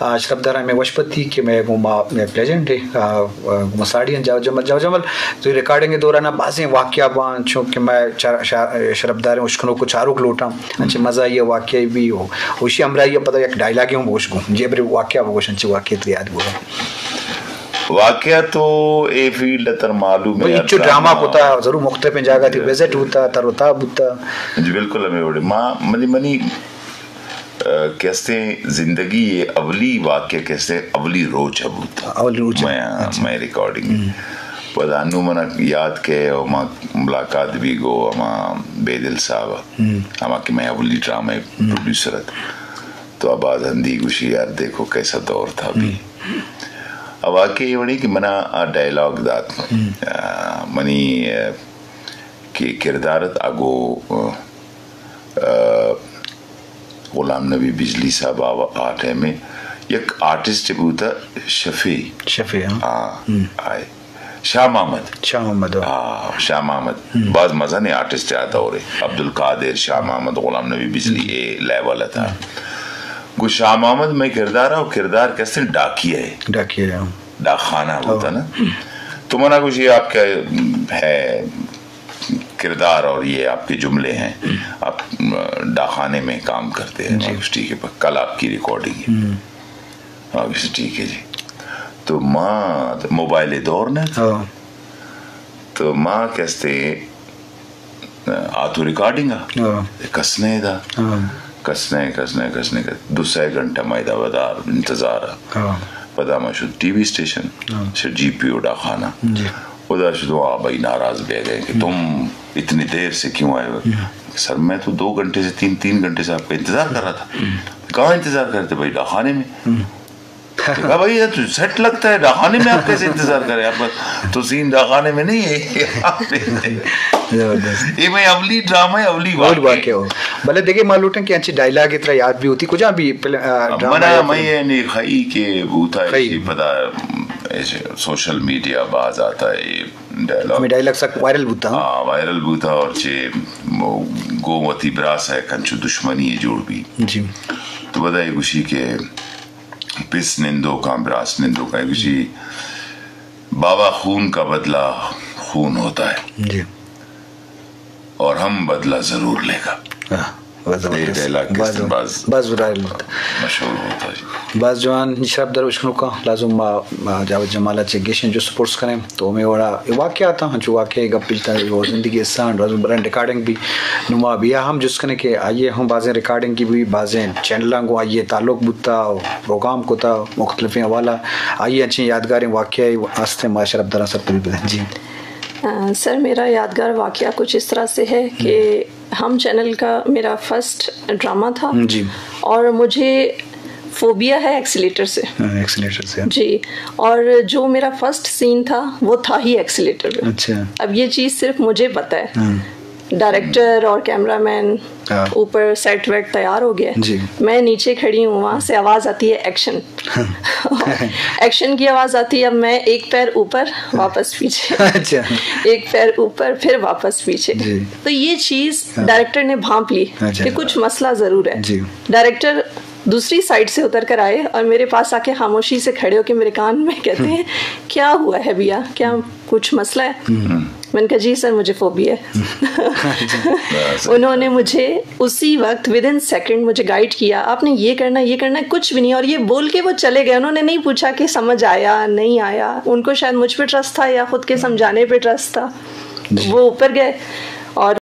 آ، شرپدار ءَ مئے وشپتی کہ مئے گوں ما، مئے پلیجنٹ ءَ، آ، آ، گوں ما ساڑی انت جاوید جمل۔ جاوید جمل، تو ریکارڈنگ ءِ دوران ءَ بازیں واقعہ باں، چونکہ مئے چار-، شا-، شرپدار ءِ اشکنوک ءُ چاروک لوٹاں، انچیں مزاحیہ واقعہ بھی ہو، وشی ہمراہی ءَ پدا یک ڈائلاگے ہوں بگوش گوں، جی برے واقعہ بگوش، انچیں واقعہ تئی یاد بوگ ءَ۔ واقعہ تو اے فیلڈ ءَ تر معلوم ہے، بھئی، انچو ڈرامہ کتا، ضرور مختلفیں جاگہ تھی وزٹ بوتا، تر و تاب بوتا۔ جی بالکل ہمیں وڑے۔ ما، منی، منی کہ استیں زندگی ءِ اولی واقعہ کہ استیں اولی روچ ءَ بوت۔ اولی روچ ءَ۔ مئے، اچھا۔ مئے ریکارڈنگ۔ ہم۔ پدا انوں منا یاد کہ او ما ملاقات بھی گو ہما بیدل صاحب ءَ، ہم۔ ہما کہ مئے اولی ڈرامہ ءِ ہم۔ پروڈیوسر ات۔ تو آ باز ہندی گوشی، یار دیکھو کیسا دور تھا بھی۔ ہم۔ ءُ واقعی اے وڑی کہ منا آ ڈائلاگ دات۔ ہم۔ آ، منی، آ، کہ کردار ات آ گو، آ، آ، غلام نبی بجلی صاحب آ، آ ٹائم ءَ یک آرٹسٹ بوتا شفیع۔ شفیع، ہاں۔ ہاں، ہم۔ آئے۔ شاہ محمد۔ شاہ محمد، ہاں۔ ہاں، شاہ محمد۔ ہم۔ باز مزنیں آرٹسٹ آ دور ءَ۔ عبدالقادر، شاہ محمد، غلام نبی بجلی، ہم۔ اے لیول ءَ تھا۔ ہم۔ گو شاہ محمد مئے کردار ءَ، کردار کہ استیں ڈاکیہ ءِ۔ ڈاکیہ ءِ، ہاں۔ ڈاکخانہ بوتا نا۔ ہاں۔ تو منا گوشی آپ کا ہے کردار اور یہ آپ کے جملے ہیں، آپ، م، ڈاکخانے میں کام کرتے ہیں۔ جی۔ ما گوشت ٹھیک ہے، پر کل آپ کی ریکارڈنگ ہے۔ ہم۔ ما گوشت ٹھیک ہے جی۔ تو ما، موبائل دور نہ تھا۔ ہاں۔ تو ما کہ استیں آ تو ریکارڈنگ ءَ۔ ہاں۔ کس نہ ادا۔ ہاں۔ کس نہ، کس نہ، کس نہ۔ دو سئے گھنٹہ ما ادا ودار انتظار ءَ۔ ہاں۔ پدا ما شت ٹی وی اسٹیشن، ہاں۔ شت جی پی او ڈاکخانہ۔ جی۔ ادا شت، آ بھائی ناراض بھی گئے کہ ہم۔ تم اتنی دیر سے کیوں آئے ہو؟ ہم۔ سر، میں تو دو گھنٹے سے، تین، تین گھنٹے سے آپ کا انتظار کر رہا تھا۔ ہم۔ کہاں انتظار کرتے بھائی؟ ڈاکخانے میں۔ ہم۔ کہا، بھائی، یہ تو سیٹ لگتا ہے، ڈاکخانے میں آپ کیسے انتظار کریں؟ آپ کا تو سین ڈاکخانے میں نہیں ہے۔ زبردست۔ یہ میں اولی ڈرامہ ہے، اولی بہت واقعہ۔ واقعہ ہو۔ بلے دیکھے، ما لوٹیں کہ انچی ڈائلاگ اترا یاد بھی ہوتی، کجا بھی پل-، آ، ڈرامہ منا یاد میں ہوتی۔ یہ نہیں خی کہ بوتا ہے خی۔ کہ پتا، ایسے سوشل میڈیا باز آتا ہے، یہ ڈائلاگ۔ ہمیں ڈائلاگ سک وائرل بوتا، ہاں؟ ہاں، وائرل بوتا اور چے گو وتی براس ہے، کنچو دشمنی ہے جوڑ بھی۔ جی۔ تو بدا یہ گوشی کہ پس نندوکاں، براس نندوکاں، گوشی، بابا، خون کا بدلہ خون ہوتا ہے، جی۔ اور ہم بدلہ ضرور لے گا۔ ہاں، باز زبردست۔ ڈائلاگ باز، باز، باز وائرل بوتا۔ مشہور بوتا، جی۔ باز جوان، شرپدار اشکنوکاں، لازم ما، ما جاوید جمال ءَ چہ گیشیں جست پرس کنیں۔ تو ہمے وڑا اے واقعات ہاں، انچو واقعہ گپ جتا، وہ زندگی حصہ ہاں، رز برن ریکارڈنگ بھی۔ نوں ما بیا ہم جست کنیں کہ آئی ءِ ہم بازیں ریکارڈنگ کی بھی، بازیں چینلاں گوں آئی ءِ تعلق بوتا، پروگرام کتا، مختلفیں حوالہ، آئی ءِ انچیں یادگاریں واقعہ ہستیں، ما شرپداراں سرپدی بدیں۔ جی۔ آ، سر، میرا یادگار واقعہ کچھ اس طرح سے ہے کہ ہم چینل کا میرا فرسٹ ڈرامہ تھا۔ جی۔ اور مجھے فوبیا ہے ایکسیلیٹر سے۔ ہاں، ایکسیلیٹر سے۔ جی، اور جو میرا فرسٹ سین تھا، وہ تھا ہی ایکسیلیٹر پہ۔ اچھا۔ اب یہ چیز صرف مجھے پتہ ہے۔ ہاں۔ ڈائریکٹر اور کیمرہ مین ہاں۔ اوپر سیٹ ویٹ تیار ہو گیا ہے۔ جی۔ میں نیچے کھڑی ہوں، وہاں سے آواز آتی ہے، ایکشن۔ ہاں۔ ایکشن کی آواز آتی ہے، اب میں ایک پیر اوپر، واپس پیچھے۔ اچھا۔ ایک پیر اوپر، پھر واپس پیچھے۔ جی۔ تو یہ چیز ہاں۔ ڈائریکٹر نے بھانپ لی اچھا۔ کہ کچھ مسئلہ ضرور ہے۔ جی۔ ڈائریکٹر دوسری سائیڈ سے اتر کر آئے اور میرے پاس آ کے خاموشی سے کھڑے ہو کے میرے کان میں کہتے ہیں، "کیا ہوا ہے بھیا؟ کیا کچھ مسئلہ ہے؟" میں نے کہا، "جی سر، مجھے فوبیا ہے۔" انہوں نے مجھے اسی وقت، ود ان سیکنڈ، مجھے گائیڈ کیا، "آپ نے یہ کرنا ہے، یہ کرنا ہے"، کچھ بھی نہیں۔ اور یہ بول کے وہ چلے گئے۔ انہوں نے نہیں پوچھا کہ سمجھ آیا، نہیں آیا۔ ان کو شاید مجھ پہ ٹرسٹ تھا یا خود کے سمجھانے پہ ٹرسٹ تھا۔ جی۔ وہ اوپر گئے اور